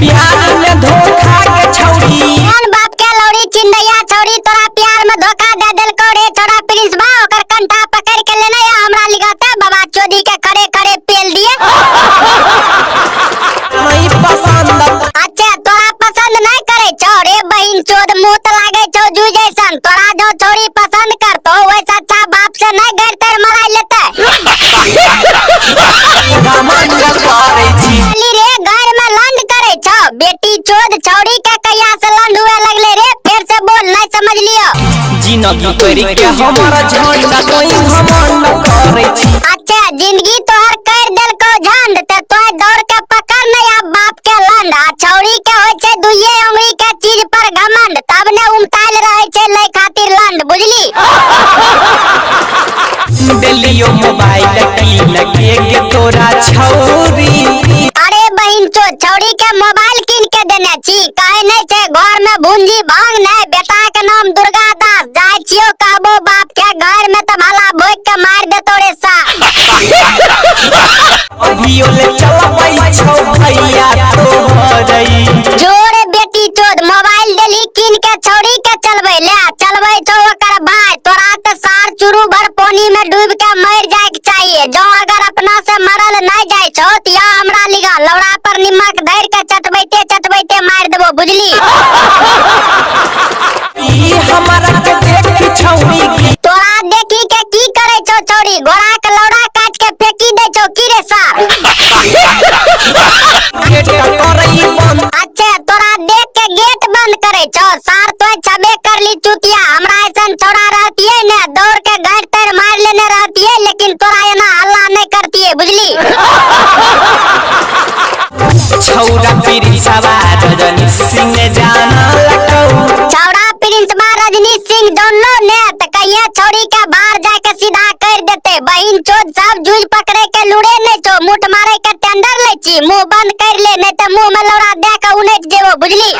प्यार में धोखा के छौरी। कोन बाप के लौड़ी चिंदैया छौरी तोरा प्यार में धोखा दे देलको रे छोरा प्रिंस बा, ओकर कंठा पकड़ के लेने आ हमरा लिगाते बाबा चोदी के खड़े खड़े पेल दिए। नहीं पसंद। अच्छा तोरा पसंद नहीं करे छौ रे बहिन चोद, मुंह त लागे छौ जू जैसन, तोरा जो छौरी पसंद करतो वैसा अच्छा बाप से नहीं घर तर मराई लेते। घमंड करे छी। खाली रे घर में लंड करे छौ बेटी चोद, छौरी के कहिया से लंड हुए लगले रे, फिर से बोल नहीं समझ लियो। जिंदगी करी के हमर झंडा तोई घमंड करे छी। अच्छा जिंदगी तोहर कर देलको झंड ते तोय दौड़ के पकड़ नहीं आ बाप के लंड, आ छौरी के होय छै दुइये उंगली के चीज पर घमंड, तब ने उमतायल रहे छै लै खातिर लंड, बुझली। देलियो मोबाइल कीन के के तोरा छौरी। अरे बहिन चो छौरी के मोबाइल कीन के देने छी, कहे नहीं छै घर में भूंजी भांग नहीं, बेटा के नाम दुर्गा दास, जाय छियो कहबो बाप के घर में त भला भोग के मार देतो रे सा। अभियो ले चलबै छौ भैया तोहरई। जोरे बेटी चोद मोबाइल देली कीन के छौरी के चलबै ले, चलबै छौ ओकर भाई, तोरा त सार चुरू भर पानी में डूब के मर जाय के चाहिए, जो अगर अपना से मरल नहीं जाय छौ त या हमरा लिगा लौड़ा पर निमक धर के चटबैते चटबैते मार देबो, बुझली। ई हमरा के देखी छौरी की। तोरा देखी के की करे छौ छौरी, घोड़ा के लौड़ा काट के फेंकी दे छौ की रे सार। गेट करई बंद। अच्छा तोरा देख के गेट बंद करे छौ सार, तो छबे करली चुतिया, हमरा ऐसन छौड़ा रहतिए ने दौड़ के घर तर मार लेने रहतिए, लेकिन तोरा एना हल्ला नहीं करतिए, बुझली। छौरा प्रिंसवा रजनी सिंह जाना लकौ। छौरा प्रिंसवा रजनी सिंह जानलो ने त कहिया छौरी के बाहर जाके सीधा कर देते, बहिन चोद सब जूझ पकड़े के लुड़े नहीं छौ, मुठ मारे के टेंडर ले छी, मुंह बंद कर ले नहीं त मुंह में लौड़ा दे के उनट जेबो, बुझली।